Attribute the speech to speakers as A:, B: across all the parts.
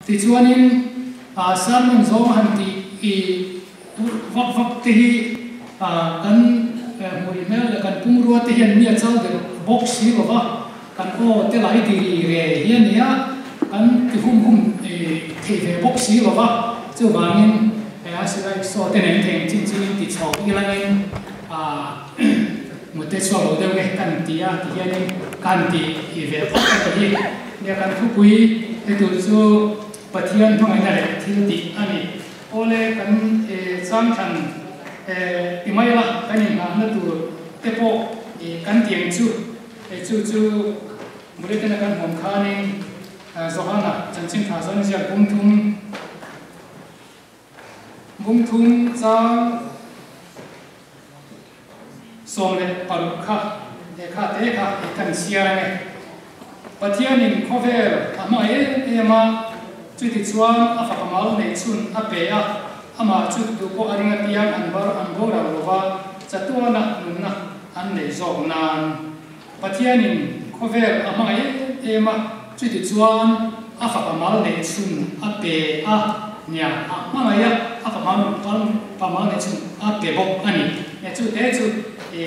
A: Tichuanin sermon zawng han tih i vak vak te hi kan hmui hmel leh kan pumrua te hian mi a chal deuh bawk si lo va, kan aw te lah hi ti ri re hi a nia, kan ti hum hum thei ve bawk si lo va, chuvangin a silai saw te nen theng chin chu in ti chho ilangin mute chhuak lo deuh nge kan ti a ti hianin kan ti ve phawt a ti hi. Nia kan thupui he tur chu Pathian hmangaihna leh thil tih a ni. Awle kan changthlan ti mai la kan inhnahna tur te pawh kan ti ang chu. Chu chu Bulletin a kan hmuam khanin Johana chanchin tha zawn ziak bungthum bungthum chang 16 kha lehkha te kha i kan chhiar ange. Pathianin khawvel a hmangaih em em a, chuti chuan a fapa mau neih chhun a pe a, amah chu duh pawh a ring apiang an bar an boral lova, chatuana nunna an nei zawk nan. Pathianin khawvel a hmangaih em em a, chuti chuan a fapa mal neih chhun a pe a, nia, a hmangaih a, a fapa pa mal neih chhun a pe bawk a ni. Nia, chu te chu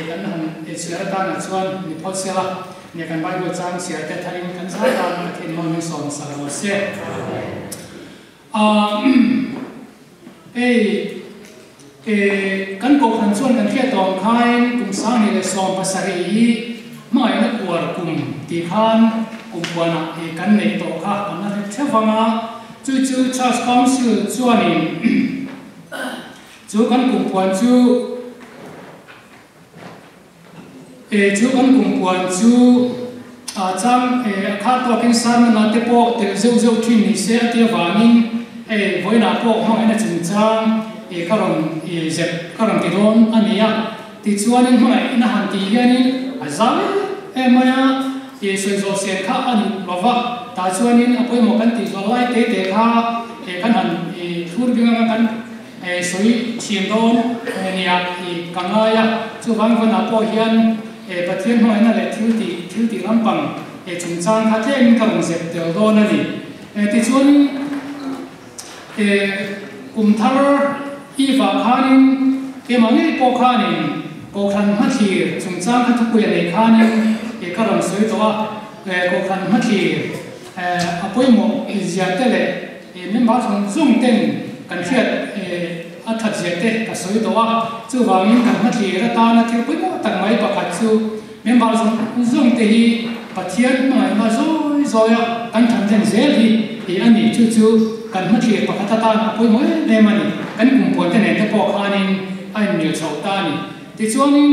A: kan han chhiar atanah chuan ni phawt sela, nia, kan Bible chang chhiar te tharin kan zai tan Pathian maw min sawm sak rawh se. Hei kan Kohhran chuan kan hriat tawh ang khain kum 2017 hi hmangaihna kuar kum tih khan kum puanah kan neih tawh kha kan la hre theuh vang a, chu chu Church Council chuanin chu kan kum puan chu Chu kan kum puan chu a chang a khat tawkin sermon-ah te pawh tel zeuh zeuh thin ni se a ti avangin hei vawiinah pawh hmangaihna chungchang ka rawn zep ka rawn ti dawn a ni a. Tichuanin hmangaihna han tih hianin a zau em em mai a, sawi zawh sen kha a ni lo va, tah chuanin a pawimawh kan tih zual lai te te kha kan han thlur bing anga kan Sawi thin dawn nia i ka ngai a, chuvang vawnah pawh hian Pathian hmangaihna leh thil tih thil tih lampang chungchang kha tlemin ka rawn zep tel dawn a ni. Tichuan kum thar i vah khanin keimah ngei pawh khanin Kohhran hmathlir chungchang kha thupui a neih khanin ka rawn sawi tawh a, Kohhran hmathlir a pawimawh zia te leh Member zawng zawng ten kan hriat a that zia te ka sawi tawh a, chuvangin kan hmathlir atana thil pawimawh tak mai pakhat chu member zawng zawng te hi Pathian hmangaihna zawi zawi a kan than len zel hi tih a ni. Chu chu kan hmathlir pakhat atan a pawimawh em em a ni. Kan kumpuan te nen te pawh khanin a inmil chhoh ta a ni. Tichuanin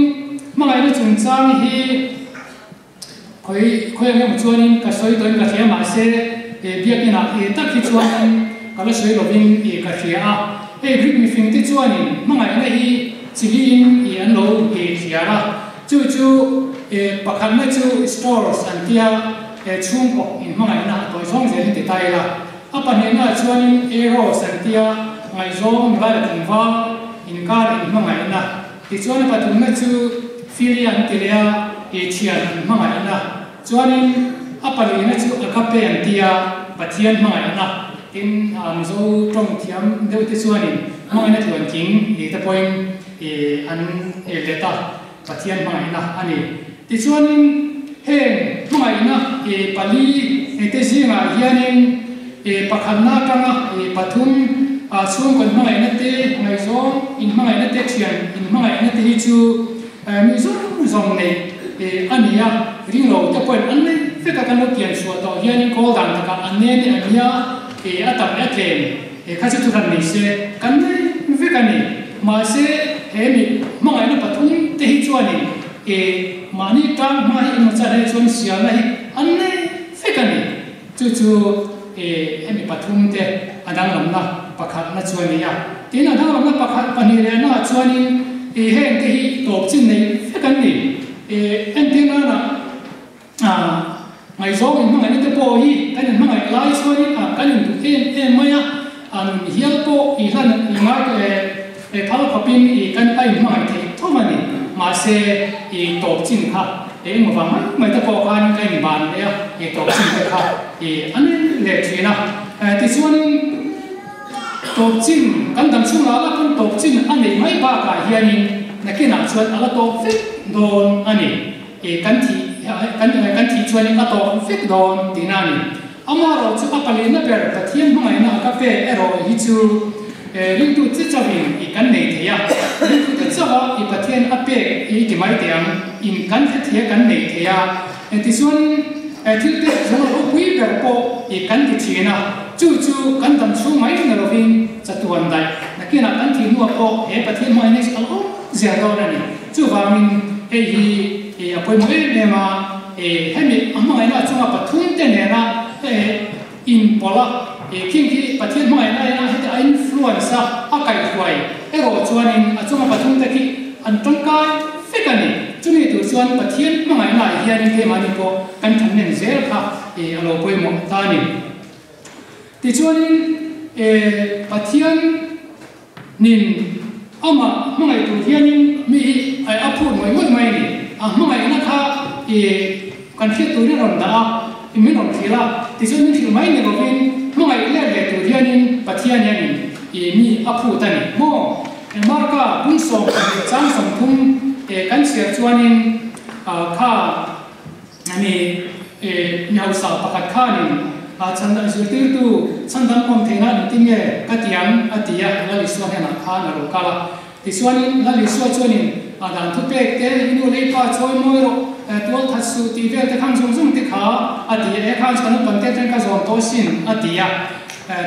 A: hmangaihna chungchang hi Khawi khawi ang emaw chuanin ka sawi tawhin ka hria mahse he biakinah he tak hi chuanin ka la sawi lovin ka hria a. Hei Greek mifingte chuanin hmangaihna hi chiliin an lo thliar a, chu chu pakhatna chu stores an tia chhungkaw inhmangaihna a tawi zawng zelin ti ta ila. A pahnihnaah chuanin eros an tia ngaihzawng nula leh tlangval inkar inhmangaihna. Tichuan a pathumna chu Philia an ti leh a, i thian an hmangaihna. Chuanin a palihna chu Agape an ti a, Pathian hmangaihna. Tin, Mizo tawng thiam deuh te chuanin hmangaihna tluan tling ni te pawhin an let a, Pathian hmangaihna a ni. Tichuanin heng hmangaihna pali te zingah hianin pakhatna atanga pathum chhungkaw hmangaihna te, ngaihzawng inhmangaihna te, thian inhmangaihna te hi chu mi zawng zawng neih a ni a, ringlo te pawhin an nei vek a, kan lo pian chhuah tawh hianin kawl dan takah an nen a nia, a tam leh a tlem kha chu thuhran nei se kan nei vek a ni. Mahse he mi hmangaihna pathum te hi chuanin E, mahni tang hma hi emaw chan hi chuan sialna hi an nei vek a ni. Chu chu e, hemi pathum te a danglamna pakhatna chu a ni a. Tin, a danglamna pakhat pahnih leh naah chuanin e, heng te hi tawp chin nei vek an ni. E, entir nana ah, ngaihzawng inhmangaihna te pawh hi kan inhmangaih lai chuanin ah, kan induh em em mai a, a nun hial pawh i hlan i ngai e, He phal khawpin i kan a inhmangaih theih thum a ni. Mahse, i tawp chin kha eng emaw vang mai mai te pawh khan ka inban leh a, i tawp chin te kha a nei leh thin a. Tichuanin tawp chin, kan dam chhung lah la pawn tawp chin a neih mai bakah hianin nakinah chuan a la tawp vek dawn a ni. Kan thih kan thih chuanin a tawp vek dawn tihna a ni. Amaherawh chu a palina ber Pathian hmangaihna a ka pe erawh hi chu ringtu che chauhin i kan nei thei a, ringtu te chauha i Pathian a pek i ti mai teh ang, in kan hre thei a kan nei thei a. Tichuanin thil pek zawng ropui ber pawh i kan ti thin a, chu chu kan dam chhung mai ni lovin chatuan daih nakinah kan thih hnuah pawh he Pathian hmangaihna hi chu a lo awm zel dawn a ni. Chuvangin hei hi a pawimawh em em a. Hemi a hmangaihna chunga pathum te nena inpawlh a, khing khi Pathian hmangaihna ina heti a influence a, a kaihhruai erawh chuanin a chunga pathum te khi an tangkai vek a ni. Chumi tur chuan Pathian hmangaihna ah hianin keimahni pawh kan thanhnen zel kha a lo pawimawh ta a ni. Tichuanin Pathian. Nin, amah hmangaih tur hianin mi hi a phut ngawih ngawih mai a ni. A hmangaihna kha i kan hriat turin a rawn dah a, min rawn hrilh a, tichuan min hrilh mai ni lovin hmangaih let leh tur hianin Pathian hianin i mi a phut a ni. Maw? Marka 12 chang 30 kan chhiar chuanin kha Ani mi hausa pakhat khanin a chhan zirtirtu chhandam awm theihna engtin nge ka ti ang a ti a, Lal Isua hnenah khan a lo kal a. Tichuanin Lal Isua chuanin a dan thupek te, i nu lei pa chawi mawi rawh, tual that suh tih vel te khang zawng zawng te kha a ti a, e khan chuan naupang te atang ka zawm tawh sin a ti a.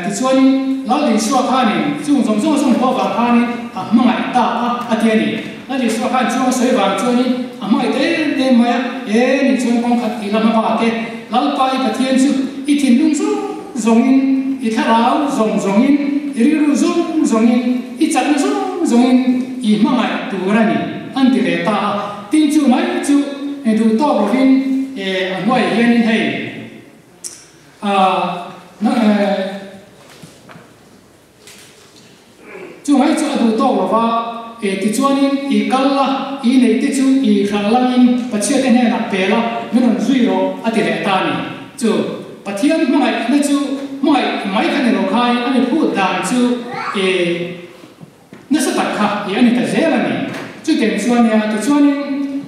A: Tichuanin Lal Isua khanin chung zawng zawng zawng pawh vang khanin a hmangaih ta a a ti a ni. Lal Isua khan chung a sawi vang chuanin a hmangaih ta em em mai a, E nih chuan kawng khat tih la hma bak e, Lalpa i Pathian chu i thinlung zawng zawngin, i thlarau zawng zawngin, i rilru zawng zawngin, i chakna zawng zawngin i hmangaih tur a ni an ti ve ta a. Tin chu mai chu duh tawk lovin a hnuaiah hianin hei a Chu mai chu a duh tawk lo va, e tichuanin i kal la, i neih te chu i hralh langin Pathian te hnenah pe la, min rawn zui rawh a ti leh ta a ni. Chu Pathian hmangaihna chu hmangaih mai kha ni lo khain a mi phut dan chu e Nasa tak kha i a ni ta zel a ni. Chutiang chuan nia, tichuanin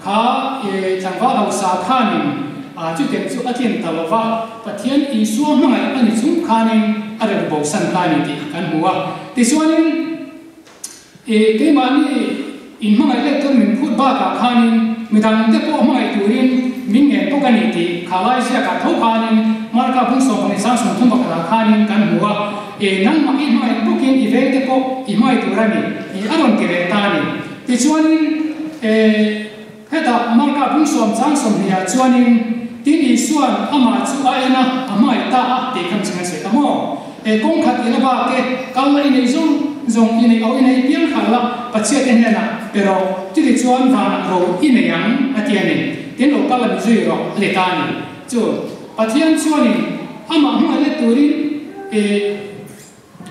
A: kha i tlangval hausa khanin a chutiang chu a tlin ta lo va, Pathian Isua hmangaih a ni chung khanin a rel bosan ta a ni tih kan hmu a. Tichuanin i keimahni in hmangaih let tur min phut bakah khanin midang te pawh hmangaih turin min ngen bawk a ni tih kha lai ziakah tho khanin Marka bung 12 sang 30 pakhatah khanin kan hmu a. E nangmah i hmangaih bawkin i veng te pawh i hmangaih tur a ni tih a rawn ti leh ta a ni. Tichuanin, e hetah Marka bung 10 chang 20 ah chuanin, Tin Isua'n amah chu a en a, a hmangaih ta a tih kha mihring a sawi ta maw? E kawng khat i la bak e, kal la i neih zawng zawng i neih au i neih piang khalh la, Pathian te hnenah pe rawh, chutichuan vanah ro i nei ang a ti a ni. Tin lo kal la mi zui rawh a ti ta a ni. Chu Pathian chuanin amah hmangaih let turin e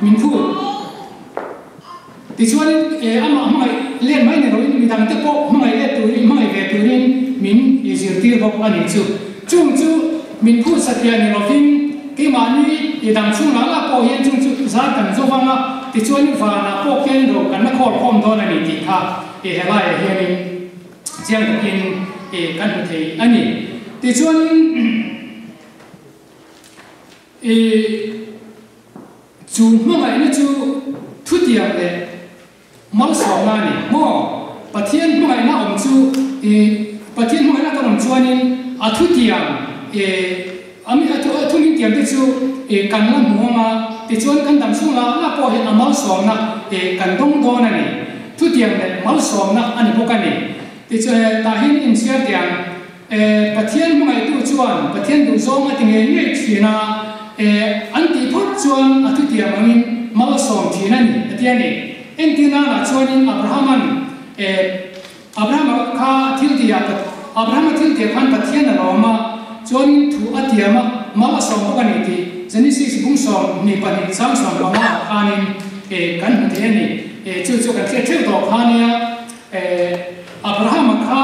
A: min phut. Tichuanin e amah hmangaih let mai ni loin midangte pawh hmangaih let turin, hmangaih ve turin min i zirtir bawk a nih chu. Chung chu min phut satliah ni lovin keimahni i dang chhung lah lah pawh hian chung chu zar kan zo vang a, tichuanin vanah pawh khian ro kan la khawl khawm dawn a ni tih kha e helaiah hianin Chiang takin kan hmu thei a ni. Tichuanin i chu hmangaihna chu thutiang leh malsawmna a ni maw? Pathian hmangaihna awm chu i Pathian hmangaihna kan awm chuanin a thutiang i a mi a thu min tiam te chu i kan la hmu ang a, tichuan kan dam chhung lah lah pawh hian a malsawmna i kan dawng dawn a ni. Thutiang leh malsawmna a ni bawk a ni. Tichuan tah hian inchhiar teh ang. E, Pathian hmangaihtu chuan Pathian duhzawng a ti ngei ngei thin a, e, an tih phawt chuan a thutiam angin malsawm thin a ni, a ti a ni. Entir nanah chuanin Abrahama'n, e, Abrahama kha thil tihah Abrahama thil tihah khan Pathian a lawm a, chuanin thu a tiam a, mal a sawm bawk a ni tih Genesis bung 22 chang 15 ah khanin e kan hmu thei a ni. E chu chu kan hriat theuh tawh kha nia e Abrahama kha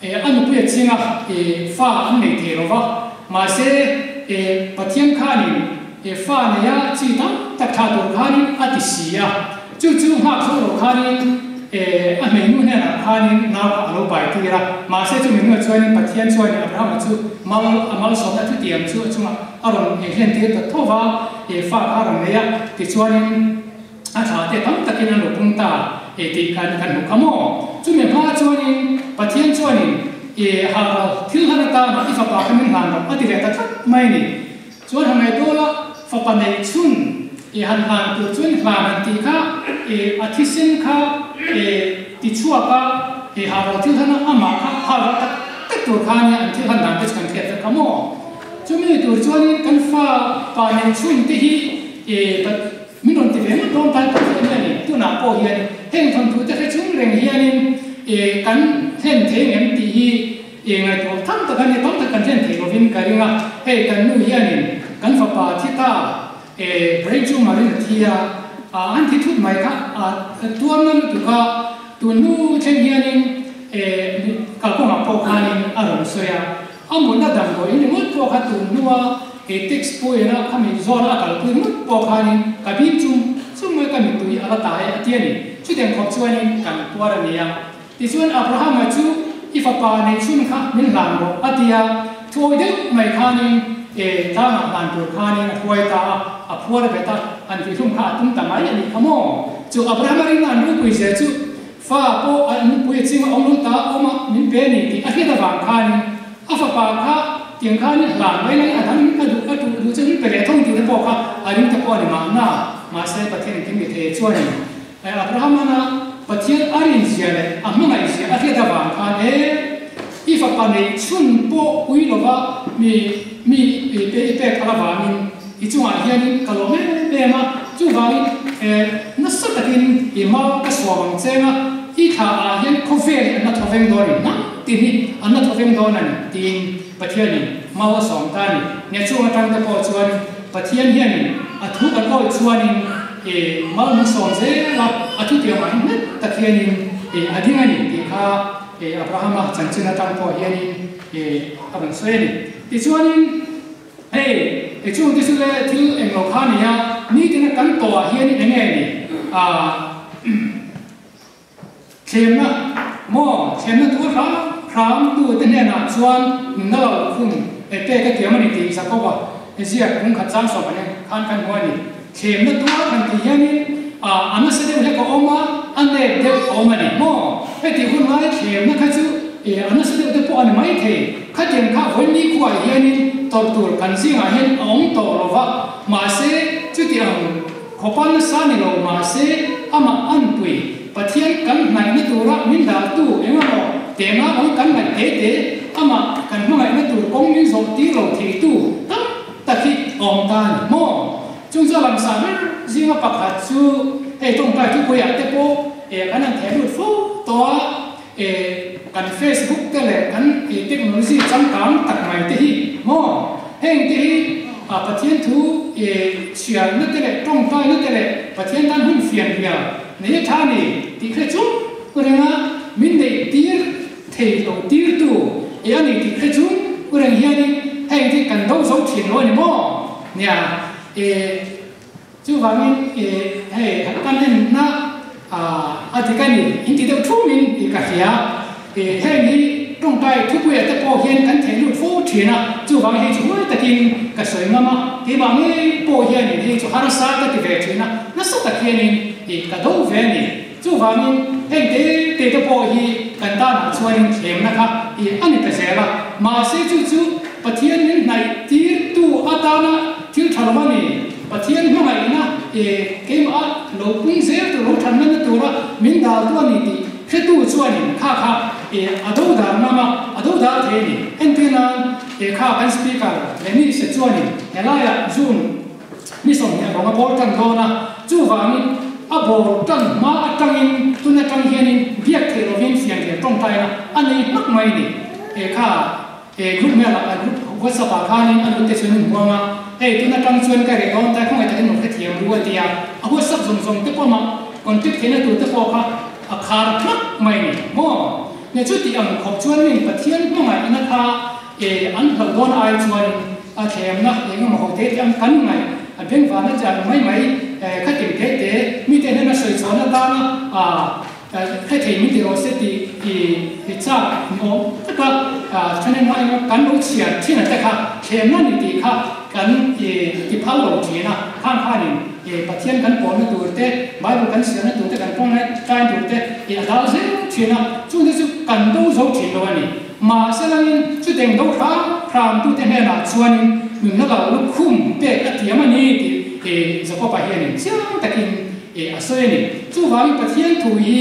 A: e a nupui a ching a, e fa an nei thei lo va, mahse. Pathian khanin fa neia chi tam tak thlah tur khanin a ti si a. Chu chu nghak zo lo khanin a hmeinu hnenah khanin nau kha a lo pai tir a. Mahse chumi hnuah chuanin Pathian chuanin Abrahama chu mal a malsawmna thutiam chu a chungah a rawn hlen tir ta tho va, fa kha a rawn nei a. Tichuanin a thla te tam takin an lo pung ta tih khan kan hmu kha maw? Chumi hma chuanin Pathian chuanin Hara thil hlan atana i fapa kha min hlan loh a ti leh ta tlat mai a ni. Chuan han ngaihtuah la, fapa neih chhun i han hlan tur chuan hlan han tih kha i a thisen kha i ti chhuak a, i Hara thil hlan a amah kha hara tak tak tur kha ania an thil hlan dan te chu kan hriat vek kha maw? Chumi tur chuanin kan fa pa neih chhun te hi i Min rawn ti ve ngawt dawn tan Pathian hianin tunah pawh hian heng thawnthu te hre chung reng hianin kan hlen thei ngem tih hi ngaihtuah tham tak a nia, tam tak kan hlen thei lovin ka ring a. Hei kan nu hianin kan fapa thi ta brain tumor in a thi a, an thi thut mai kha a tuarna lutuk a, tun hnu thleng hianin kalkawngah pawh khanin a rawn sawi a. A mutna damdawi ringawt pawh kha tun hnua kei text pawhin a khami zawn a kalpui ringawt pawh khanin ka bim chung chung mai ka mittui a la ta e a ti a ni. Chutiang khawp chuanin kan tuar a ni a. Tichuan Abrahama chu i fapa neih chhun kha min hlan rawh a ti a, thuawi deuh mai khanin e tlangah hlan tur khanin a hruai ta a, a phuar bet a, an tihhlum kha a tum ta mai a nih kha maw? Chu Abrahama rinna an rupui zel chu Fa pawh a nupui a ching a awm lo ta awm a, min pe a ni tih a hriat avang khanin a fapa kha tiang khanin hlan mai lai a dang a duh a tuh duh chu min pe leh thawng tih te pawh kha a ring te pawh a ni mahna. Mahse Pathian engkim ni thei chuanin Abrahamana Pathian a rin zia leh a hmangaih zia a hriat avang khan e i fapa neih chhun pawh pui lova mi mi i pe i pek phal avangin I chungah hianin ka lawm em em a, chuvangin nasa takin i mau ka suam ang cheng a, i thla ah hian khawvel hi an la thaw veng dawn a ni, nang tin hi an la thaw veng dawn a ni, tiin Pathianin mau a sawm ta a ni. Nge chung atang te pawh chuan Pathian hianin a thu kan awih chuanin i mau min sawm zel a, a thutiangah hi nghet tak hianin i a ding a ni tih kha Abrahama chanchin atang pawh hianin i a rawn sawi a ni. Tichuanin. Hei, i chungte chu le thil eng lo kha nia, nitina kan tawhah hian eng nge ni? Aah, thlemna maw, thlemna tur hram hram tute hnenah chuan nunna lo khum e pek a tiam a ni tih Jakoba ziak kung khat chang sawm ane khan kan hmu a ni. Thlemna tur han tih hianin a nasa deuh hlek a awm a, a nep deuh a awm a ni maw? Heti hun lai thlemna kha chu a nasa deuh te pawh a ni maithei. Khatiang kha vawiin khuaah hianin tawrh tur kan zingah hian a awm tawh lo va, mahse chuti ang khawpa nasa ni lo mahse amah anpui Pathian kan hnaihna tura min dahtu eng emaw tehna ang kan ngaih te te amah kan hmangaihna tur kawng min zawh tir lo theitu tam tak hi a awm ta a ni maw? Chung chu a lamsah ber zinga pakhat chu hei tawngtai thupuiah te pawh kan han theh lut fo tawh a, kan Facebook te leh kan technology changkang tak mai te hi maw? Heng te hi Pathian thu chhiarna te leh tawngtaina te leh Pathian tan hun fian rial nei a tha a ni tih hre chung renga min neih tir thei lo tirtu e a ni tih hre chung reng hianin heng hi kan do zo thin lo a ni maw? Nia, e chuvangin e hei kan enna a dik a ni in ti deuh thumin i ka hria. E heng hi tawngtai thupuia te pawh hian kan theih lut fo thin a, chuvang hei chu huai takin ka sawi ngam a, keimah ngei pawh hianin hei chu harsa ka ti ve thin a, nasa tak hianin i ka do ve a ni. Chuvangin heng te te te pawh hi kan tanah chuanin thlemna kha i a ni ta zel a, mahse chu chu Pathian min hnaih tirtu atana thil tha lo a ni. Pathian hmangaihna i keimah lo pung zel tur, lo thanna na tura min daltu a ni tih hretu chuanin kha kha i a do dar ngam a, a do dar thei a ni. Entir nan i kha kan Speaker Lenny se chuanin helaiah June Ni 20 rawng a ball tan dawn a, chuvangin a ball tan hma atangin tun atang hianin biak theih lovin fianrial tawngtaina a nei hmak mai a ni. He kha he group mail ah group whatsapp ah khanin a lut te chuan an huang a, hei tun atang chuan ka reh dawn ta khawngaih takin rawn hrethiam ru a ti a, a whatsapp zawng zawng te pawh mah contact theihna tur te pawh kha a khar hmak mai a ni maw? Nge chutih ang khawp chuan min Pathian hmangaihna kha an hlauh dawn ai chuanin. a thlemna eng emaw ho te te ang kan ngaih a bengvana che ang mai mai khatin te te mite hnena sawi chhuahna atana a hre thei min ti rawh se tih i chak ni awm taka thahnem a eng kan lo chhiar thin a te kha thlemna ni tih kha kan ti phal lo thin a, khang khanin Pathian kan pawlna tur te, Bible kan chhiarna tur te, kan tawngtai tlai tur te a dal zel thin a, chungte chu kan do zo thin lo a ni. Mahse langin chuteng do hram hramtute hnenah chuanin nunna lo lukhum pek a thiam a ni tih Jakob-a hianin chiang takin a sawi a ni. Chuvangin Pathian thu hi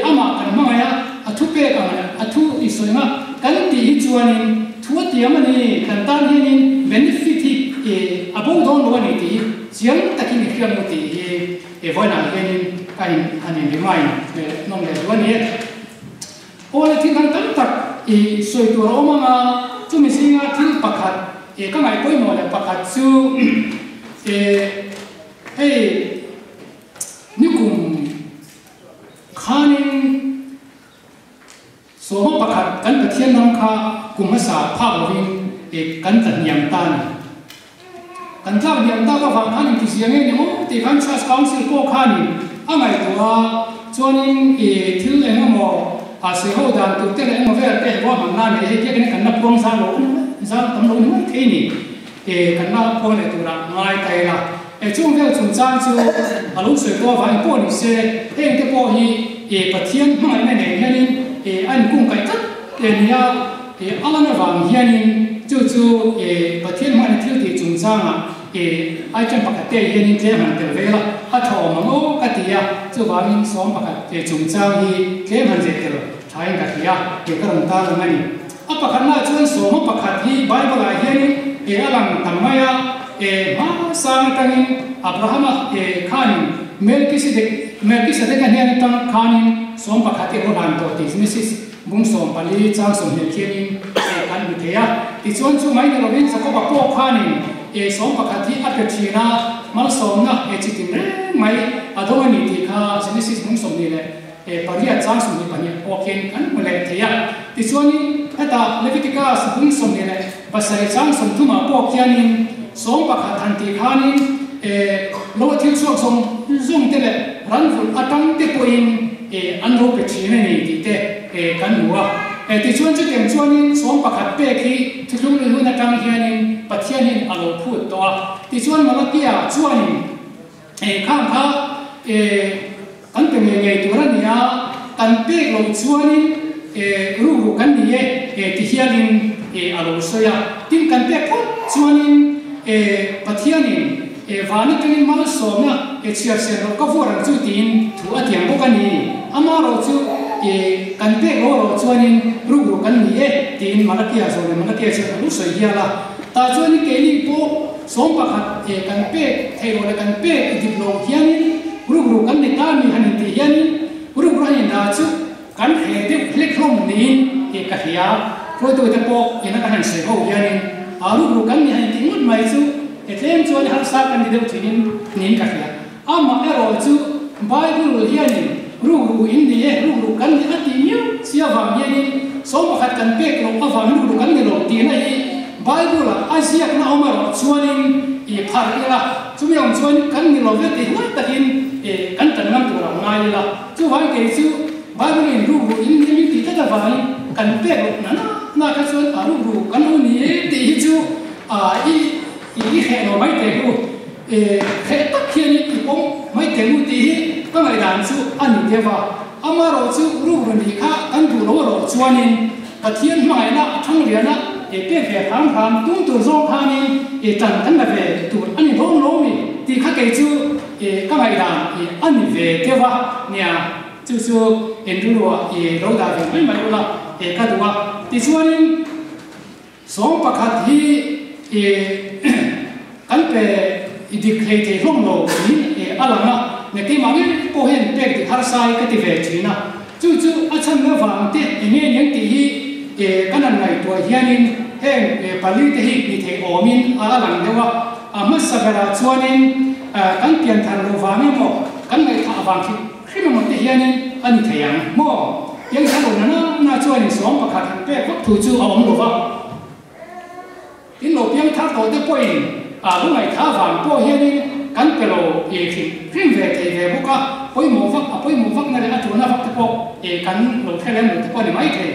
A: amah kan hmangaih a, a thu pek ang leh a thu i sawi anga kan tih hi chuanin thu a tiam a ni, kan tan hianin benefit hi a bo dawn lo a ni tih hi chiang takin i hriat mu tih hi vawiinah hianin ka in han in remind nawm leh duh a ni e. Aw le thil dang tam tak i sawi tur a awm ang a, chumi zinga thil pakhat i ka ngaih pawimawh leh pakhat chu i hei nikum khanin sawma pakhat kan Pathian ram kha kum hmasa phak lovin i kan tla hniam ta a ni. Kan tlak hniam tak avang khan intizia nge ni maw tih khan Church Council pawh khanin a ngaihtuah a, chuanin i thil eng emaw a sawi ho dan tur te leh emaw vel te ruahman na nei hei biakin kan la puang zar lo zar tam lo ni mai thei ni e kan la puang leh turah ngai ta ila. E chung vel chungchang chu a lo sawi tawh avangin pawh ni se heng te pawh hi e Pathian hmangaihna nen hianin e a inkungkaih tlat e nia. E a lan avang hianin chu chu e Pathian hmana thil tih chungchangah e item pakhat te hianin tlem han tel vel a, a tha awm ang aw ka ti a, chuvangin sawm pakhat e chungchang hi tlem han zeh tel thain ka hria e ka rawn tar ang a ni. A pakhatnaah chuan sawma pakhat hi Bible-ah hianin e a lang tam mai a, e hmasang atangin Abrahama e khanin Melkisedek Melkisedeka hnen atang khanin sawm pakhat e rawn han tawh tih Genesis Bung 14 chang 20 khianin e kan hmu thei a. Tichuan chu mai ni lovin Jakoba pawh khanin e 11 hi a pe thin a, malsawmna e chi tin reng mai a dawng a ni tih kha Genesis bung 28 chang 22 pawh khian kan hmu leh thei a. Tichuanin hetah Leviticus bung 27 chang 30 ah pawh khianin 11 han tih khanin e lo a thil chhuak zawng zawng te leh ranvulh atang te pawhin E an lo pe thin a ni tih te e kan hmu a. E tichuan chutiang chuanin 11 pek hi thuthlung lui hun atang hianin Pathianin a lo phut tawh a. Tichuan Malakia chuanin e khang kha e kan pe ngei ngei tur a ni a, kan pek loh chuanin e rukru kan ni e e ti hialin e a lo sawi a. Tin kan pek phawt chuanin e Pathianin E van atangin malsawmna e chhiar ser loh ka vuar ang chu tiin thu a tiang bawk a ni. Amarawh chu e kan pek lo rawh chuanin rukru kan ni e tiin Malakia zawh leh Malakia chuan a lu sawi hial a. Tah chuanin keini pawh 11 e kan pek theih loh leh kan pek i dik loh hianin rukru kan ni ta mi han intih hianin rukru han indah chu kan hre deuh hlek hlawm niin e ka hria. Hruaitute pawh ina kan han sawi ho hianin a rukru kan ni han intih ngawt mai chu E tlem chuan harsa kan ni deuh thinin niin ka hria. Amah erawh chu Bible hianin rukru in ni e, rukru kan ni a tih miau si avang hianin 11 kan pek loh avangin rukru kan ni lo tihna hi Bible-ah a ziakna awm erawh chuanin i phar ila, chumi ang chuan kan ni lo ve tih huai takin e kan tan ngam tur ang ngai ila. Chuvang kei chu Bible-in rukru in ni min tih tlat avangin kan pek loh na na kha chuan a rukru kan lo ni e tih hi chu A i i i hreh lo mai teh u, e hreh tak hian i i pawm mai teh u tih hi ka ngaihdan chu a ni deuh a. Amarawh chu rukru nih kha kan duh lo erawh chuanin Pathian hmangaihna a thang lian a, e pek ve hram hram tum tur zawng khanin e tan kan la ve tur a ni dawn lo mi tih kha kei chu e ka ngaihdan e a ni ve deuh a nia. Chu chu enrurua e lo dah ve mai mai ula e ka duh a. Tichuanin. 11 hi i kan pe i dik hlei thei hlawm lo niin i a lang a, ne keimah ngei pawh hian pek dik harsa hi ka ti ve thin a, chu chu a chhanna vang te eng nge niang tih hi i kan han ngaihtuah hianin heng pali te hi ni thei awmin a lang deuh a, a hmasa berah chuanin kan pian thar loh vang emaw kan ngaihthah vang hrim hrim emaw te hianin a ni thei ang maw? Pian thar lo na na chuanin 11 han pek vak thu chu a awm lo va. In lo piang thar tawh te pawhin a lungaih tha vang pawh hianin kan pe lo hrim hrim ve thei ve bawk a, pawimawh vak a pawimawh vak na leh a tulna vak te pawh kan lo hre lem lo te pawh a ni mai thei.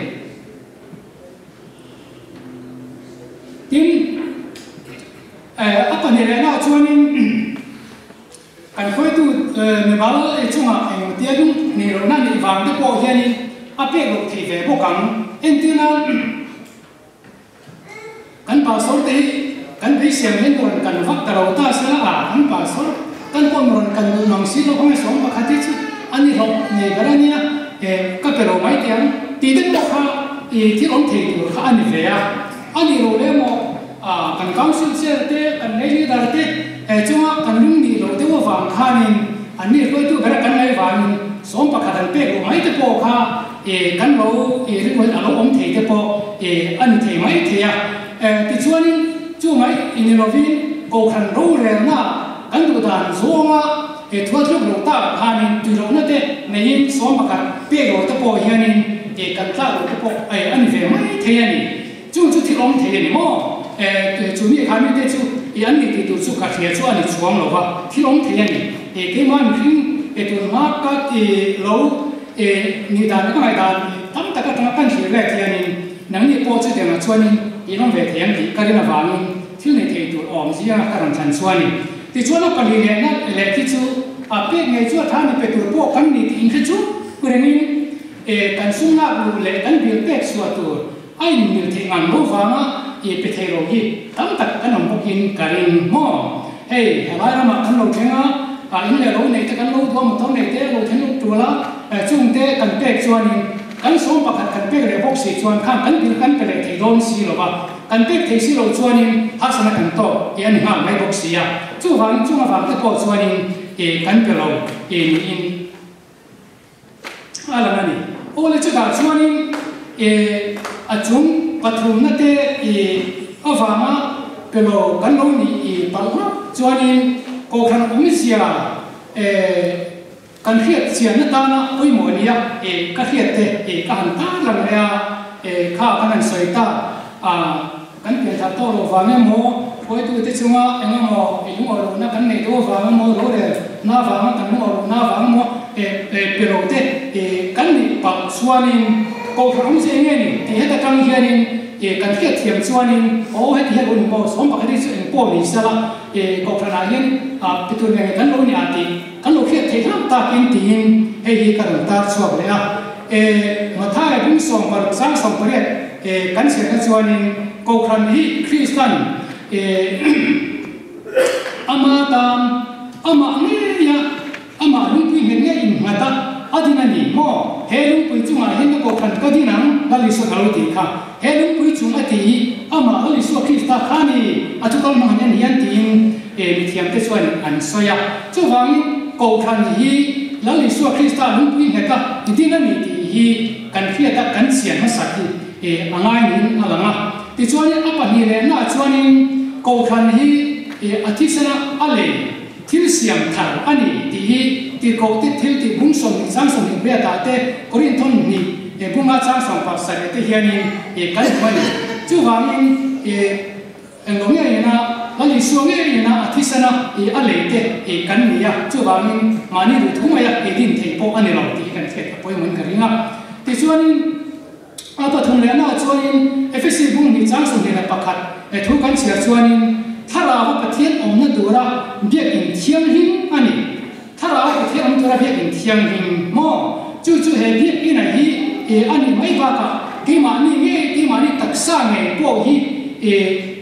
A: Tin, a pahnihna chuanin Kan hruaitu mimal chungah engtia lung nih lohna neih vang te pawh hianin a pek loh theih ve bawk ang. Entirna, kan pastor te hi kan beisem hian rawn kan vak ta lo ta sela a, kan pastor kan pawh rawn kan duh mang si lo ang e, sawm pakhat hi chu a ni hlawh nei ber a nia, ka pe lo mai teh ang tih te pawh kha thil awm thei tur kha a ni ve a, a nih loh leh maw? A, kan Council Chair te, kan lei Leader te he chunga kan lung nih loh deuh avang khanin an ni hruaitu bera kan ngaih vangin 11 an pek loh mai te pawh kha e kan lo e ringawin a lo awm thei te pawh e a ni thei mai thei a. E, tichuanin chu mai i ni lovin Kohhran rorelna kan duh dan zawnga e thuatluk loh tak khanin tui lohna te neiin 11 pek loh te pawh hianin e kan tlak loh te pawh e a ni ve mai thei a ni. Chung chu thil awm thei a ni maw? E, chu mi kha mite chu i an ni tih tur chu ka hria chu a ni chuang lo va, thil awm thei a ni. E, keimah mihring e tun hma ka ti lo, e, nih dan ka ngaihdan tam tak atanga kan thlir let hianin nangni pawh chutiangah chuanin in awm ve thei ang tih ka rin avangin thil nei thei tur awm zianga ka rawn thlan chu a ni. Tichuan a pali lehna leh khi chu a pek ngei chu a tha ni pe tur pawh kan ni tih inhre chu rengin e, kan sum lak luh leh kan bil pek chhuah tur A inmil theih ngang lo vanga i pe thei lo hi tam tak kan awm bawkin ka ring maw? Hei, helai ramah kan lo thleng a, a in leh lo neih te kan lo duh a, motor neih te lo thleng lut tul a, chungte kan pek chuanin kan 11 kan pek leh bawk si chuan khan kan bil kan pe leh thei dawn si lo va, kan pek thei si lo chuanin harsatna kan tawk i a ni nghal mai bawk si a, chuvangin chung avang te pawh chuanin kan pe lo niin. A lang a ni. Aw le chutah chuanin e a chung pathumna te i avanga pe lo kan lo nih i palh hlauh chuanin Kohhran awmzia e kan hriat chianna tana pawimawh nia e ka hriat te e ka han tar lang leh a e kha kan han sawi ta a kan pianthar tawh loh vang emaw hruaitute chunga eng emaw i lungawh lohna kan neih deuh avang emaw rorel na avanga kan lungawh lohna avang emaw e e pe lo te e kan nih palh chuanin Kohhran awmzia eng nge ni tih heta tang hianin e kan hriat thiam chuanin aw heti hian un maw 11 hi chu eng pawh ni sela e Kohhranah hian a pe tur nge kan lo ni a tih kan lo hriat theih hlauh takin tiin hei hi ka rawn tar chhuak leh a e Matthai bung 16 sang 18 E, kan chhiatna chuanin Kohhran hi Kristan e ama tan amah ngeia amah lungpui nghet ngei innghat a, a din a ni maw? He lungpui chungah hian ka Kohhran ka din ang, Lal Isua ka lo tih kha. He lungpui chung a tih hi amah Lal Isua Krista kha a ni, a thu kal hmang hian hian tiin e mithiamte chuan an sawi a. Chuvangin Kohhran hi Lal Isua Krista lungpui nghet a din a ni tih hi Kan hriat a kan chian hmasak hi e a ngai niin a lang a. Tichuanin a pahnih lehnaah chuanin Kohhran hi e a thisena a lei thil siam thar a ni tih hi tirhkoh te thil tih bung 20 chang 28 ah te Korinthon hnih e bunga chang 17 te hianin e kan hmu a ni. Chuvangin e Englo ngei ina Lal Isua ngei ina a thisena i a lei te i kan ni a, chuvangin mahni duh thu maia i din theih pawh a ni lo tih hi kan hriat a pawimawhin ka ring a. Tichuanin a pathum lehnaah chuanin Efesi bung hnih chang 21 he thu kan chhiar chuanin Thlarau Pathian awmna tura biakin thianghlim a ni. Thlarau Pathian awm tura biakin thianghlim maw? Chu chu he biakina hi e a nih mai bakah keimahni nge keimahni taksa ngei pawh hi e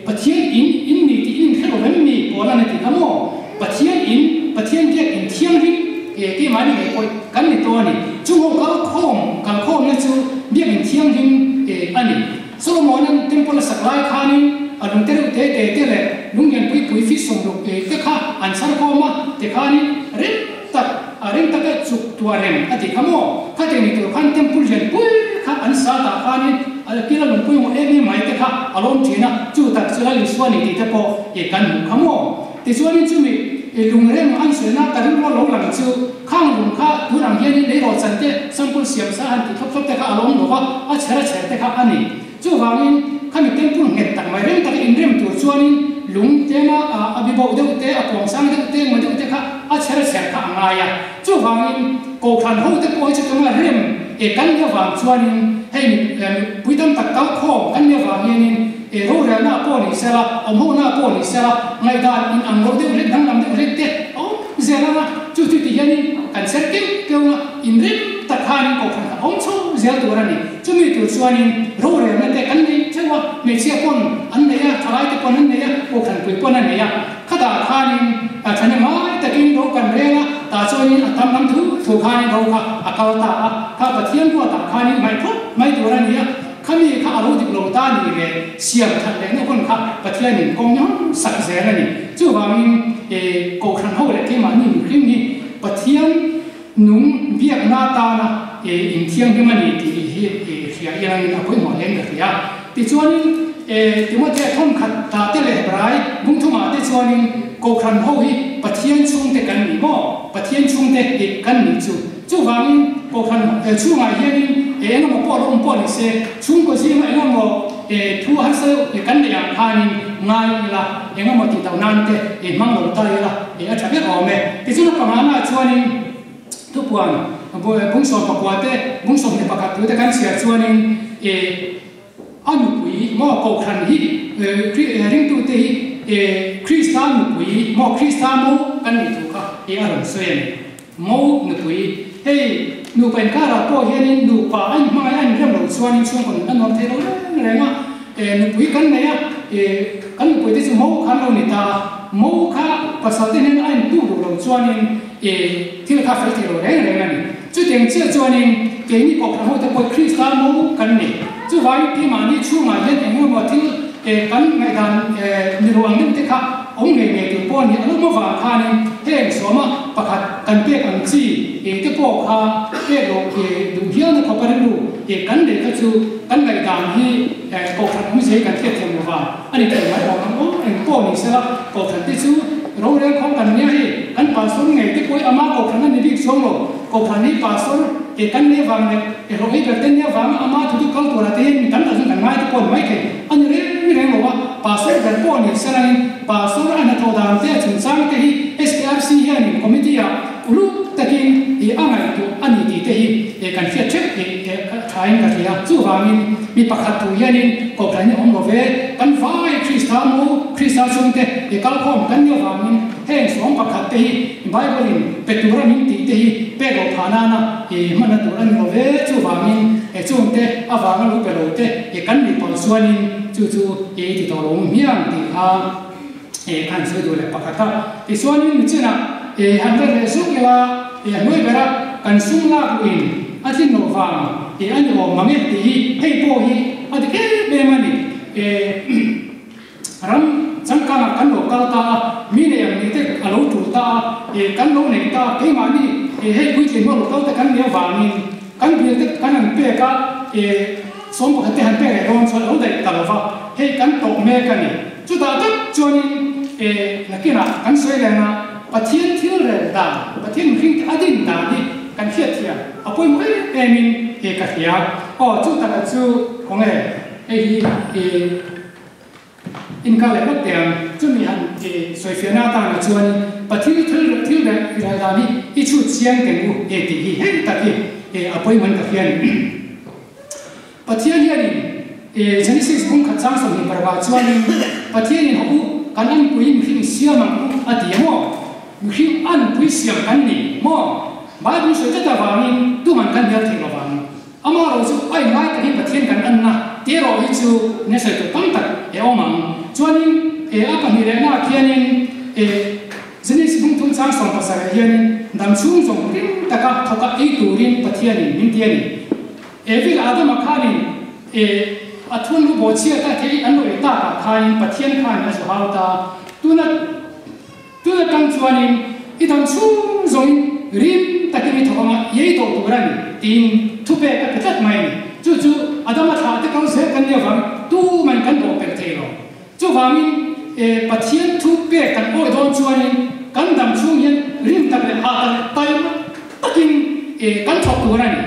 A: Pathian in in ni tih in inhre lo em mi pawl a ni tih kha maw? Pathian in Pathian biakin thianghlim e keimahni ngei pawh kan ni tawh a ni. Chung ho kalkhawm kalkhawmna chu biakin thianghlim e a ni. Solomonan temple a sak lai khanin a lung te reuh te te te leh lung lian pui pui fi 60 te te kha an chhar khawm a, tikhanin rem tak a rem taka chuk tuah reng a tih kha maw? Khatiang ni tur khan temple lian pui kha an sa tah khanin a kila lung pawimawh em em mai te kha a lawm thin a, chu tak chu Lal Isua ni tih te pawh i kan hmuh kha maw? Tichuanin chumi i lung rem an sawina ka rilru a lo lang chu khang lung kha tun ang hianin leirawh chan te sample siam sa han tih thlawp thlawp te kha a lo awm lo va, a chher a chher te kha a ni. Chuvangin Khami temple nghet tak mai rem taka inrem tur chuanin lung tlema a bi bo deuh te, a puang sang deuh te, ngaw deuh te kha a chher chher kha a ngai a. Chuvangin Kohhran ho te pawh hi chu tunga rem e kan nia vang chuanin hei mipui tam tak kal khawm kan nia vang hianin e rorelna pawh ni sela, awmhona pawh ni sela ngaihdan in ang lo deuh hlek danglam deuh hlek te a awm zel ang a. Chu chu ti hianin kan chher keuh keuh a, inrem tak khanin Kohhran kha a awm chho zel tur a ni. Chumi tur chuanin rorelna te kan nei theuh a, hmeichhia pawn an nei a, thalai te pawn an nei a, Kohhranpui pawn a nei a. Khatah khanin thahnem ngai takin ro kan reng a, tah chuanin a tam lam thu thu khanin ro kha a kal ta a, kha Pathian ruatah khanin ngaih phawt mai tur a ni a, khami kha a ro dik lo ta ni leh siam that lehna hun kha Pathianin kawng hmang sak zel a ni. Chuvangin Kohhran ho leh keimahni mihring hi Pathian nung biakna atana inthianghlim a ni tih hi hria iangin a pawimawh hle in ka hria. Tichuanin Timothea thawmkhat ta te leh Hebrai bungthumah te chuanin Kohhran ho hi Pathian chhungte kan ni maw? Pathian chhungte dik kan nih chu. Chuvangin Kohhran chhungah hianin engemaw pawh lo awm pawh ni se, chhungkaw zinga engemaw thu harsa deuh kan neih ang khanin ngai ila, engemaw tih tauh nan te hmang lo ta ila a tha ber awm e. Tichuan a pangana chuanin thupuan bungsawm pakua te, bungsawm hnih pakhat tute kan chhiar chuanin A nupui maw Kohhran hi ringtute hi Krista nupui maw Krista mo kan nih thu kha i a rawn sawi a ni. Mo nupui hei nupa inkarah pawh hianin nupa a inhmangaih a inrem loh chuanin chhungkaw nun a nuam thei lo reng reng a. Nupui kan nei a, kan nupui te chu mo kha an lo ni ta a, mo kha pasal te hnena a intu duh loh chuanin thil kha fel thei lo reng reng a ni. Chutiang chiah chuanin keini Kohhran hote pawh Krista mo kan ni. Chuvangin keimahni chhungah hian eng emaw thil kan ngaihdan ni lo ang deuh te kha awm ngei ngei tur pawh a ni. A lo hma vang khanin heng sawma pakhat kan pek ang chi te pawh kha pek loh duh hialna khawp a rilru kan neih kha chu kan ngaihdan hi Kohhran awmzia hi kan hriatthiam lo vang a ni thei mai awm ang aw. Eng pawh ni sela Kohhran te chu rorel khawng kan nia hei kan pastor ngei te pawh hi ama Kohhran a ni bik chuang lo. Kohhran hi pastor ke kan nei vang leh e hlawh ei ber te nia vanga ama thu chu kal turah te hian mi tam tak chuan kan ngai te pawh a ni mai thei. A ni reng reng lo a, pastor ber pawh ni selangin pastor a hnathawh dan te a chungchang te hi SKRC hianin committee ah uluk takin i a ngaihtuah a ni tih te hi kan hriat theuh tih thain ka hria. Chuvangin mi pakhat thu hianin Kohhran hi a awm lo ve, kan vai Krista mu Krista chhungte i kalkhawm kan nia vangin heng sawm pakhat te hi Bible in pe tura min tih te hi pek loh phah nana i hmanna tur a ni lo ve. Chuvangin chungte avanga lo pe lo te i kan nih pawh chuanin chu chu i ti tawh lo hmiang tih kha khan sawi duh leh pakhat a. Tichuanin michinah han ret leh zuk ila a hnuai bera kan sum lak luhin a tlin loh vang a ni awm mang e tih hi hei pawh hi a dik em em a ni. Ram changkangah kan lo kal ta a, mi nei ang nih te a lo tul ta a, kan lo nei ta keimahni hei puitling ho lo kal te kan nih avangin kan bial te kan han pek a, sawm pakhat te han pek leh dawn chuan a lo daih ta lo va, hei kan tawh mek a ni. Chutah tak chuanin nakinah kan sawi reng a, Pathian thil rel dan, Pathian mihring te a din dan hi kan hriatthiam a pawimawh em emin ka hria. Aw chu taka chu khawnge hei hi inkar leh vek teh ang. Chumi han sawifiahna atana chuanin Pathian thil thil rel dan hi i chhut chiang teng u tih hi hei tak hi a pawimawhin ka hria a ni. Pathian hianin Genesis bung khat chang 26 ah chuanin Pathianin hawh u kan anpui mihring siam ang u a ti a maw? Mihring anpui siam kan ni maw? Bible sawi tlat avangin tuman kan hnial thei lovang. Amaherawh chu a inngai takin Pathian kan anna tih erawh hi chu nia sawi tur tam tak e awm ang. Chuanin a pahnih lehna ah khianin Genesis bung thum chang 17 hianin dam chhung zawng ring taka thawka ei turin Pathianin min ti a ni. Evil Adama khanin e a thun lu bawhchhiat a thei an lo ei takah khanin Pathian khanin a zu hau ta. Tuna tun atang chuanin i dam chhung zawngin rim takin i thawk anga i ei tawh tur a ni tiin thupek a pe tlat mai a ni. Chu chu Adama thlah te kal zel kan nih avang tuman kan bawh pelh thei lo. Chuvangin e Pathian thupek kan awih dawn chuanin kan dam chhung hian rim tak leh hah tak leh taima takin e kan thawk tur a ni.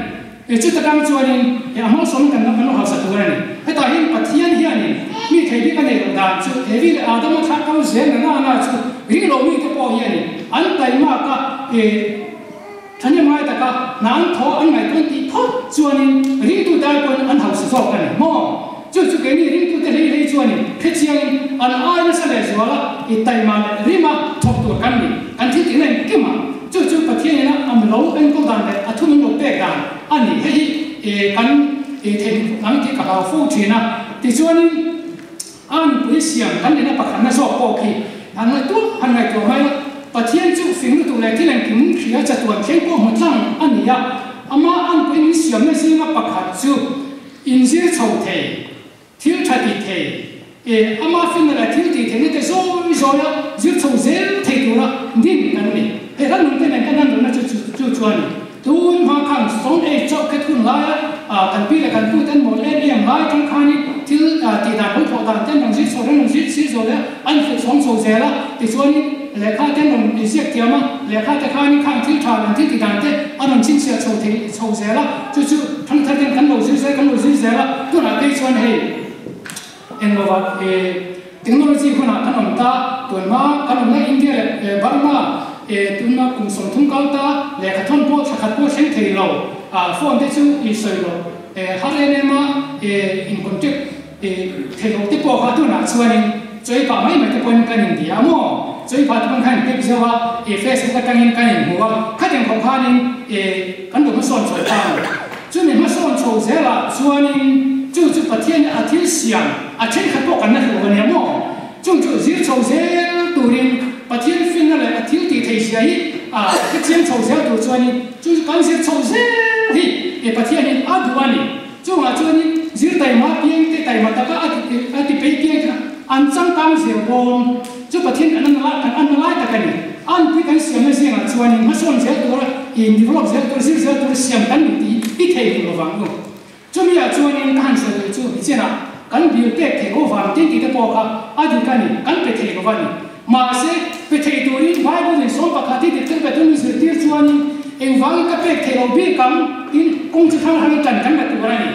A: E chuta kang chuanin e a hmang sawm kan kan lo hausa tur a ni. Hetah hian Pathian hianin mi thei bik a neih loh dan chu Evi leh Adama thlah kal zel na nana chu ring lo mite pawh hianin an taimak a, thahnem ngai taka hna an thaw an ngaihtuah tih phawt chuanin ringtute ai pawhin an hausa zawk a ni maw? Chu chu keini ringtute hlei hlei chuanin hrechiangin an ai nasa leh zual a, i taima leh rima thawk tur kan ni. Kan thil tihna engkim ah chu chu Pathian ina a milo enkawl dan leh a thu min lo pek dan a ni. Hei hi kan theih ang tih ka hlau fo thin a. Tichuanin a nupui siam kan nihna pakhatna zawk pawh khi han ngaihtuah han ngaihtuah mai a, Pathian chu fing lutuk leh thil engkim hria chatuan thleng pawh hmu tlang a ni a, amah a nupui min siamna zinga pakhat chu inzir chho thei. Thil tha tih thei e, ama finna leh thil tih theihna te zawi zawi a zir chho zel thei tura din kan ni. He hla nungte nen kan han rawhna chu chu chuan tun hma khan Stone Age chauh khet hun laia kan pi leh kan pu ten mawl em em lai tang khanin thil tih dan hawi thawh dan te an rawn zir chho an rawn zir sir zawl a, an hrilh chhawng chho zel a, tichuanin lehkha te an rawn inziak thiam a, lehkha te khanin khang thil tha leh thil tih dan te an rawn chhinchhiah chho thei chho zel a. Chu chu thangthar ten kan lo zir zel, kan lo zir zel a, tunah phei chuan hei engmawah technology hunah kan awm ta, tunhma kan awmna India leh Burma tunhma kum 30 kal ta lehkha thawn pawh thla khat pawh thleng thei lo, phone te chu i sawi loh har em em a, in contact thei loh te pawh kha tunah chuanin chawi pah mai mai te pawhin kan inbia a maw? Chawi pah te pawhin khan in type zeuh a, Facebook atangin kan inhmu a, khatiang khawp khanin kan lo hmasawn chho ta a ni. Chumi hmasawn chho zelah chuanin chu chu Pathian a thil siam a thenkhat pawh kan la hrilh a nia maw? Chung chu zir chho zel turin Pathian finna leh a thil tih thei zia hi a hrechiang chho zel tur chuanin chu chu kan zir chho zel hi Pathianin a duh a ni. Chungah chuanin zir taima piangte taima taka a ti pei piangte kha an changkang zel dawn. Chu Pathian kan an kan an lai tak a ni. An pui kan siamna zingah chuanin hmasawn zel tura in develop zel tura zir zel tura siam kan ni tih i thei duh lovang u. Chumi ah chuanin ka han sawi duh chu nichinah kan bill pek thei ho vang tin tih te pawh kha a dik a ni, kan pe thei lova ni. Mahse, pe thei turin Bible in 11 hi dik tak betu min zirtir chuanin engvangin ka pek thei lo bik ang tin kawng chi hrang hrangin tan kan la tur a ni.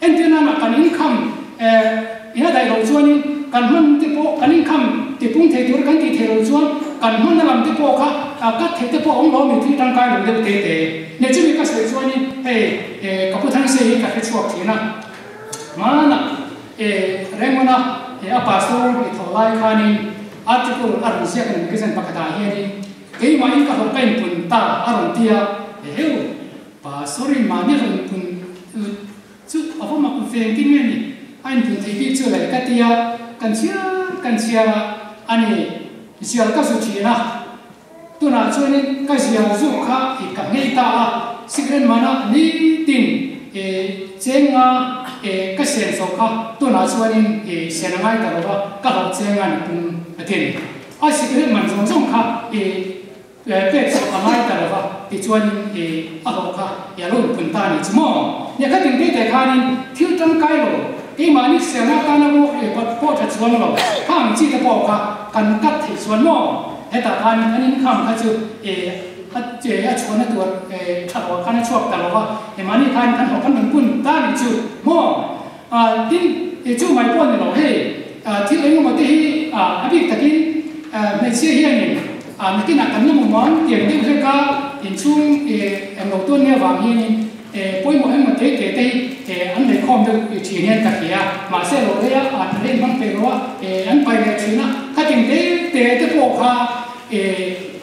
A: Entir nana kan income in a daih loh chuanin kan hman te pawh kan income tipung thei tura kan tih theih loh chuan kan hmanna lam te pawh kha cut theih te pawh a awm lo mi thil tangkai lo deuh te te. Nge chumi ka sawi chuanin hei ka pu Thangse hi ka hrechhuak thin a. Hmanah Rengona a pastor i thawh lai khanin article a rawn ziak a ni magazine pakhatah hianin keimahin ka hlawh ka inpun ta a rawn ti a, eheu pastor in mahni rawn pun chu a va mak ve engtin nge ni a inpun thei bik chu le ka ti a, kan chhiar kan chhiar a a ni zial ka zu thin a. Tunah chuanin ka zial zuk kha i ka nghei ta a, cigarette mana nitin i cheng nga i ka sen zawh kha tunah chuanin i sen a ngai ta lo va, ka hlauh cheng nga ni pum a ti a ni. A cigarette man zawng zawng kha i pek zawh a ngai ta lo va, tichuanin i a hlawh kha i a lo inpun ta a ni chu maw? Nia khatin tete khanin thil tangkai lo, keimahni siamna atana pawh tha chuang lo, khang chi te pawh kha kan cut theih chuan maw? Hetah khan an income kha chu a a chhuahna tur tha loah khan a chhuak ta lo va, mahni khan kan hlawh kan rawn pun ta nih chu maw? Tin, chu mai pawh a ni lo hei, thil engemaw te hi a bik takin hmeichhia hianin nakinah kan la mawmawm tiang deuh hlek a, inchhung englo tuan nia vang hianin Pawimawh engmaw te te te hi an lei khawm deuh thin hian ka hria a, mahse lo rei a, an rei hmang peih lo a, an pai leh thin a, khatin te te te pawh kha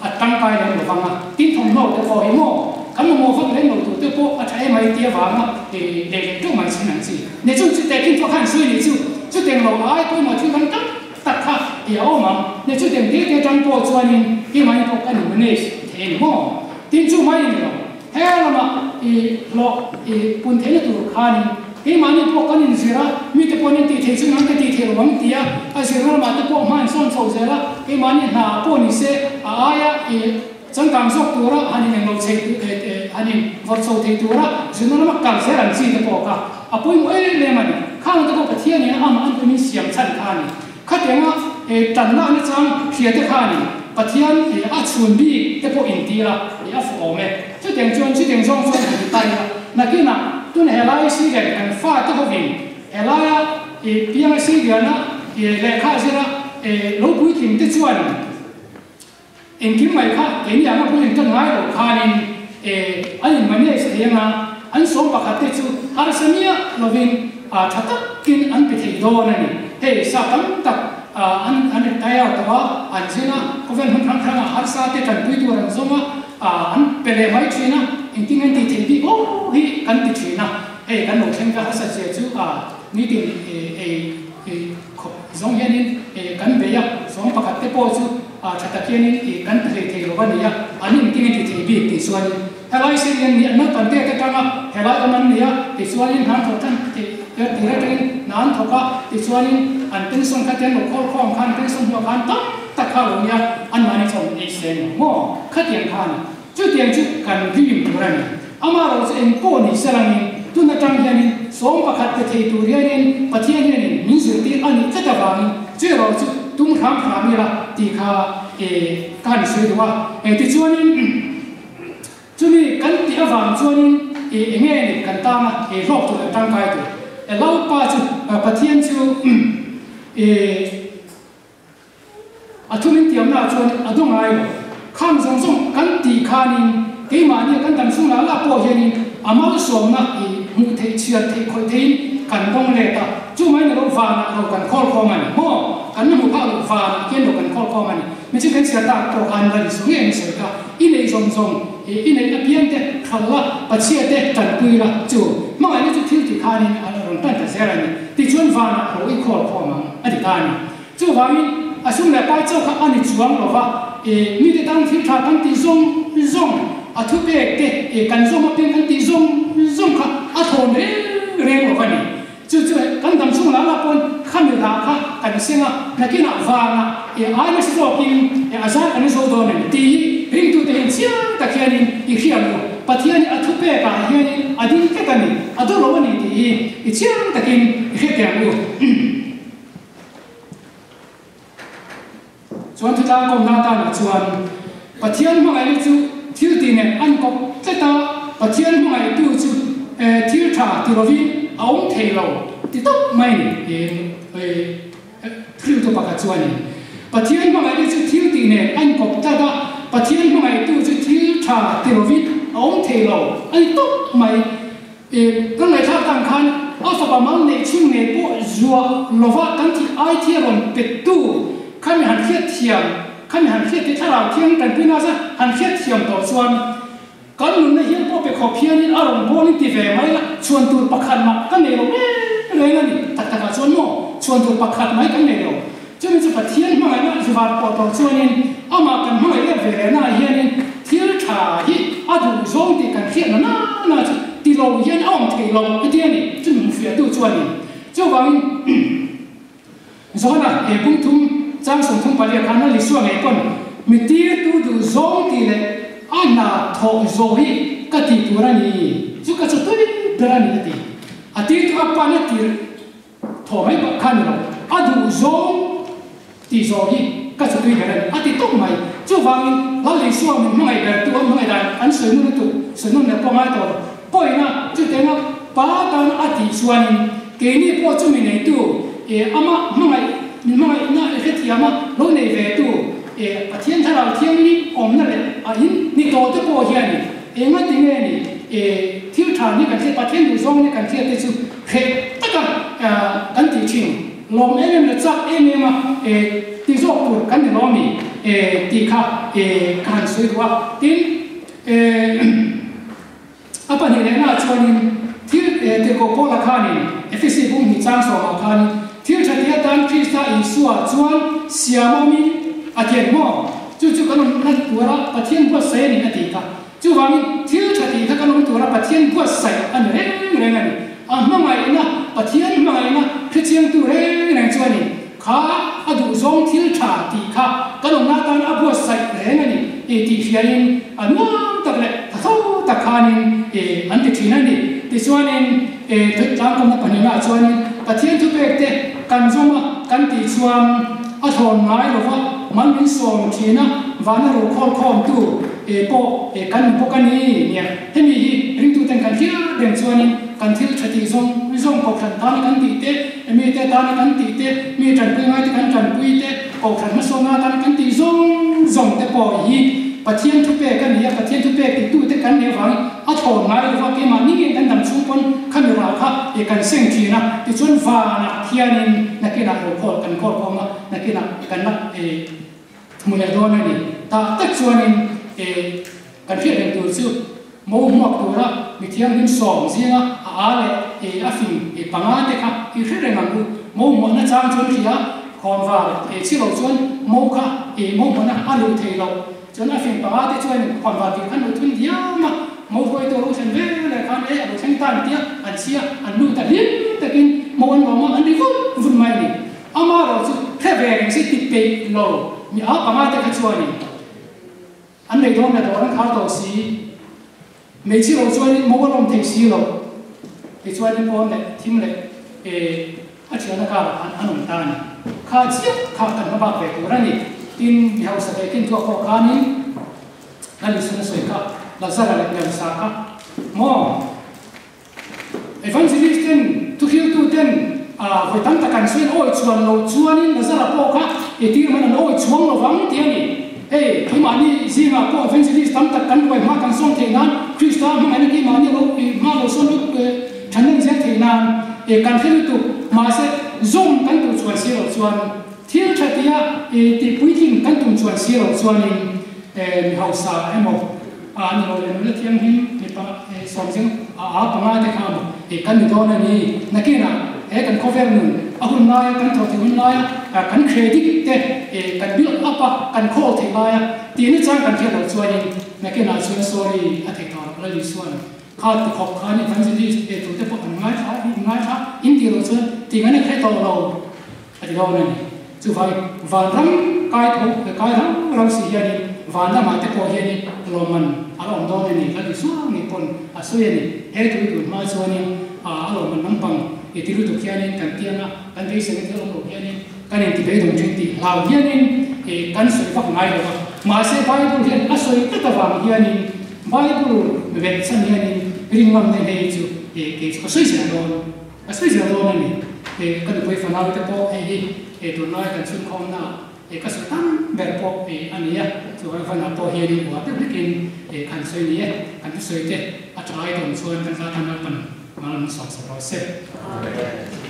A: a tangkai lem lo vang a, tin thawmhnaw te pawh hi maw kan mamawh vak lem lo tur te pawh a tha em ai tia vanga lei leh teuh mai chin an chi. Ni chu chuteh khin pawh khan sawi nih chu chuteng lo ai pawimawh thil dang tak tak kha ti a awm ang, ni chuteng te te atang pawh chuanin keimahni pawh kan in-manage thei a ni maw? Tin chu mai a ni lo. He lamah i hlawh i pun theihna tur khanin keimahni pawh kan inzir a, mite pawh an intih theih chu nang ka tih theih lo ang ti a, a zirna lamah te pawh hma in sawn chho zel a, keimahni hna pawh ni se a aia i changkang zawk tura han in englo chei han in vawrh chho thei tura zirna lama kal zel ang chi te pawh kha a pawimawh em em a ni. Khang te pawh Pathianin amah an tum in siam chhan kha a ni. Khatianga tan lakna chang hria te kha ni Pathian a chhun bik te pawh intir a, a fuh awm e. Chutiang chuan chutiang zawng chuan han ti ta ila, nakinah tun helai Sweden kan fa te hovin Helaia pianga seiliana lehkha zira lo puitling te chuan engkim mai kha keini anga bul in tan ngai lo khanin an in manage thei anga an sawm pakhat te chu harsa miah lovin tha takin an pe thei dawn a ni. Hei sa tam tak an an retire tawh a, an zin a, khawvel hmun hrang hrangah harsa te tanpui tur an zawng a, an pe leh mai thin a, engtin an tih theih bik aw hi kan ti thin a. Hei kan lo thleng ve harsa zia chu nitin ei khawp zawng hianin kan bei a, zawng pakhat te pawh chu tha tak hianin kan ti hlei thei lo a ni a, an engtin a ti thei bik tih chuanin helai Syrian nih an naupan te atanga helai awm an ni a tichuanin hna an thawk tan tih tir atangin hna an thawk a tichuanin an pension kha te an lo khawl khawm khan pension hnuah khan tam tak kha lo nia anmahni chuan ei seng lo maw khatiang khan Chutiang chu kan rim tur a ni. Amaherawh chu eng pawh ni se langin tun atang hianin 11 pe thei tur hianin Pathian hianin min zirtir a nih tlat avangin chuerawh chu tum hram hram ila tih kha e ka han sawi duh a. E tichuanin chumi kan tih avang chuanin e enge ni kan tana e hlawk tur leh tangkai tur e Lalpa chu Pathian chu e A thumin tiamna chuan a do ngai lo. Khang zawng zawng kan tih khanin keimahnia kan dam chhung lah lah pawh hianin a malsawmna i hmuh theih chhiar theih khawih theihin kan dawng let a, chu mai ni lo vanah lo kan khawl khawm a ni maw? Kan la hmu phak loh vanah khian lo kan khawl khawm a ni. Mihring kan chhiar tak pawh khan la insawi ngei an sawi kha, i neih zawng zawng i i neih apiang te thal la, Pachhia te tanpui la, chu hmangaihna chu thil tih khanin a rawn tan ta zel a ni. Tichuan vanah ro i khawl khawm ang a ti ta a ni. Chuvangin, a sum leh pai chauh kha a ni chuang lo va, e, mite tan thil tha kan tih zawng zawng, a thupek te, e, kan zawm apiang kan tih zawng zawng kha a thawn reng reng lo va ni. Chu chu kan dam chhung lah lah pawn khami rah kha kan seng a, nakinah vangah, e, ai nasa zawkin, e, a zar kan zo dawn a ni tih hi ringtute hian chiang tak hianin i hriat lo. Pathian hi a thupekah hianin a ding tlat a ni, a do lo a ni tih hi i chiang takin i hre teh ang u. Chuan thutlang kawmna atanah chuan Pathian hmangaihna chu thil tih nen an kawp tlat a, Pathian hmangaihtu chu thil tha ti lovin a awm thei lo ti tawp mai ni thriltu pakhat chuanin Pathian hmangaihna chu thil tih nen an kawp tlat a, Pathian hmangaihtu chu thil tha ti lovin a awm thei lo a ni tawp mai. Ka ngaihthlak dan khan a fapa mal neih chhung ngei pawh zuah lova kan tih ai thi a rawn pettu kha mi han hriat thiam, kha mi han hriat tih thlarau thiang tanpuina chu han hriat thiam tawh chuan kan nunna hian pawh pe khawp hianin a rawn bawlin ti ve mai la, chhuan tur pakhat mah ka nei lo reng reng a ni. Tak takah chuan maw chhuan tur pakhat mai kan nei lo. Chumi chu Pathian hmangaihna zuvar pawh tawh chuanin amah kan hmangaih let ve lehnaah hianin thil tha hi a duh zawng tih kan hriatna nana chu ti lo hian a awm thei lo a ti a ni. Chumi hmuhfiahtu chuanin chuvangin Johana he bung thum chang 34 khan a Lisua ngei pawn mi tirtu duh zawng tih leh a hna thawh zawh hi ka tih tur a ni chu ka chu tui ber a ni a ti. A tirtu a pan a tir Thaw mai pawh kha ni lo, a duh zawng tih zawh hi ka chutui ber a ni, a ti tawp mai. Chuvangin Lal Isua min hmangaih ber tu an hmangaih dan an sawi nun lutuk, sawi nun leh pawh ngai tawh lo. Pawina chutianga pa tan a tih chuanin keini pawh chumi neitu e amah hmangaih min hmangaihna i hrethiam a lo nei ve tu e Pathian Thlarau Thianghlim awmna leh a in ni tawh te pawh hianin enga ti nge ni e thil tha ni kan hriat Pathian duh zawng ni kan hriat te chu Hreh taka kan tih thin, lawm em em leh chak em em a ti zawk tur kan ni lo ami tih kha ka han sawi duh a. Tin, a pahnih lehnaah chuanin thil tirhkoh Paula khanin Efesi bung hnih chang sawmah khanin thil tha ti atan Krista Isua chuan siam awmin a tian maw? Chu chu kan awm hlan tura Pathian buatsaih a ni a tih kha. Chuvangin, thil tha tih kha kan awm tura Pathian buatsaih a ni reng reng a ni. A hmangaihna, Pathian hmangaihna hrechiangtu reng reng chuanin kha a duhzawng thil tha tih kha kan awmna atan a buatsaih reng a ni tih hriain a nuam tak leh tha tho tak khanin an ti thin a ni. Tichuanin, tlangkawmna pahnihnaah chuanin Pathian thupekte kan zawm a kan tih chuan a thlawn ngai lova mal min sawm thin a, vana ruhkhawl khawmtu. E pawh e kan ni bawk a ni nia. Hemi hi ringtuten kan hriat reng chuanin kan thil tha tih zawng zawng kohhran tana kan tih te, mite tana kan tih te, mi tanpui ngaite kan tanpui te, kohhran hmasawnna atana kan tih zawng zawng te pawh hi Pathian thupek a ni a, Pathian thupek titute kan nih avangin a thlawn ngai lova keimah ningin kan dam chhung pawn khami rah kha kan seng thin a, tichuan vanah khianin nakinah lo khawl kan khawl khawm a, nakinah kan la hmu leh dawn a ni. Tah tak chuanin kan hriat reng tur chu mo hmuak tura mi thianghlim sawm zinga a a leh a fing panga te kha i hre reng ang u. Mo hmuahna chang chuan hria khawnvar chi lo chuan mo kha mo hmuahna a luh thei lo. Chuan a fing panga te chuan khawnvar tih khan lo thun diam a, mo hruaitu a lo thlen ve leh khan e a lo thleng tan tia an chhia an lut a hlim takin mo an lawm a an ri vut vut mai a ni. Amaherawh chu hre ve reng si ti peih lo mi a panga te kha chuanin an nei dawn leh dawr an khar tawh si. Hmeichhe lo chuanin mo a lawm thei si lo. Tichuanin pawn leh thim leh a thiana karah khan an awm ta a ni. Kha chiah kha kan hma bak ve tur a ni. Tin, mi hausa ve kin thuak pawh khanin Lal Isua na sawi kha Lazara leh Miausa kha maw? Evangelist ten, thuhriltu ten vawi tam tak an sawi awi chuan lo chuanin Lazara pawh kha i tir hman an awi chuang lo vang tih a ni. Hei, keimahni zingah pawh evangelist tam tak kan ruai hma kan sawn theih nan, Krista hmangaihna keimahni lo hma lo sawn lut than zel theih nan kan hre lutuk. Mahse, zawm kan duh chuan si lo chuan, thil tha tia tih puitling kan tum chuan si lo chuanin mi hausa emaw, A ni lo leh nula thianghlim mipa sawmzing a a panga te kha maw i kan ni dawn a ni. Nakinah he kan khawvel nun a hun laia kan thaw theih hun laia kan credit te kan build up a kan khawl theih laia tihna chang kan hriat loh chuanin nakinah chuan sorry a theih tawh loh Lal Isuan kha ti khawp khan evangelist e tute pawh an ngaithla in ngaithla in tih loh chuan tih ngan a hre tawh lo A ti dawn a ni. Chuvangin vanram kai tho leh kai rau rau si hianin van lamah te pawh hianin lawmman a la awm dawn a ni. Lal Isua ngei pawn a sawi a ni. He tui tun hma chuanin a lawmman lampang i ti lutuk hianin kan tianga kan beiseina thil awm loh hianin kan inti beidawng thin tih hlau hianin kan sawi vak ngai lo va. Mahse Bible hian a sawi tlat avang hianin Bible belhchhan hianin rinngam nei hei chu kei chu ka sawi zel dawn. A sawi zel dawn a ni. Ka nupui fanau te pawh hei hi tunlai kan chhunkhawmna ka sawi tam ber pawh a ni a, chuan vanah pawh hianin uar deuh hlekin kan sawi ni e. Kan thusawi te a tha ai tawn chuan kan zat tan Lalpan mal min sawm sak rawh se.
B: Amen.